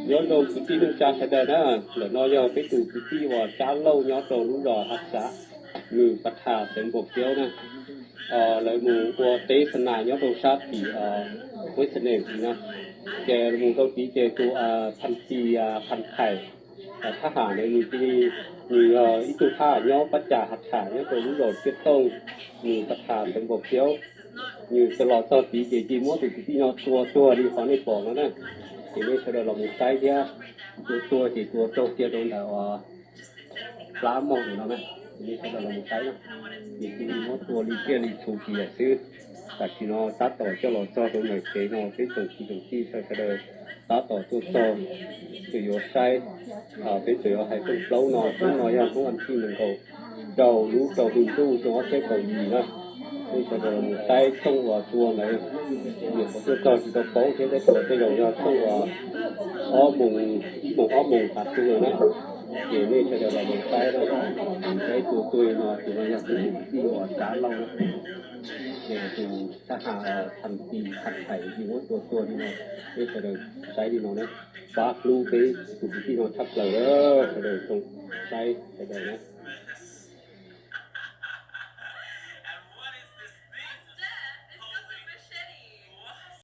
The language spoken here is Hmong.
Nyob zoo kwv tij neej tsa sawv daws na, ntawm no yog peb tus kwv tij uas Tsab Lauj nyob rau lub zos Hav Xav, nws pas thas xeev Npaus Kiaub na. Lawv mus ua teb xa nas nyob rau sab tim Huab Xas Nees no, ces mus rau tid ces tus Phas Tis Phas Thaim, thab ham ntawd nws cia li, nws yog ib tug thab ham nyob pab cas Hav Thas nyob rau lub zos Tsiab Tooj, nws pas thas xeev Npaus Kiaub. Nws txawm los txog tid ces cia li muab tus kwv tij no tua tuag li qhov nej pom no na. Ces nej sawv daws los mus saib thiab, tua tuag ces tua raug kiag rau ntawm uas plab mog no na. Ces nej sawv daws los mus saib na, ces cia li muab tua li tiaj li txhu tsis yam xwb. Tam sim no tab tom coj los txog rau ntawm kev no peb tsoom kwv tsoom tij sawv daws tab tom tuaj txog, tseem yuav saib, peb tseem yuav hais rooj plaub no, hnub no yog hnub vas thib nees nkaum rau lub rau hli ntuj xyoo ob txhiab kaum yim na. Nej sawv daws los mus saib tshooj uas tua ntawd, nyuam qhuav tuaj txog tsis tau paub thiab, tab sis tej zaum yog tshooj uas ob moos, ib moos ob moos tav su lawm na. Ces nej sawv daws los mus saib na, saib tus tua no, tus no yog tus kwv tij uas Tsab Lauj na. Ces tus thab ham Phas Tis Phas Thaim cia li muab tua tuag li no. Nej sawv daws saib li no na, pab hlub peb tus kwv tij no tshaj plaws, sawv daws tsoom saib sawv daws na.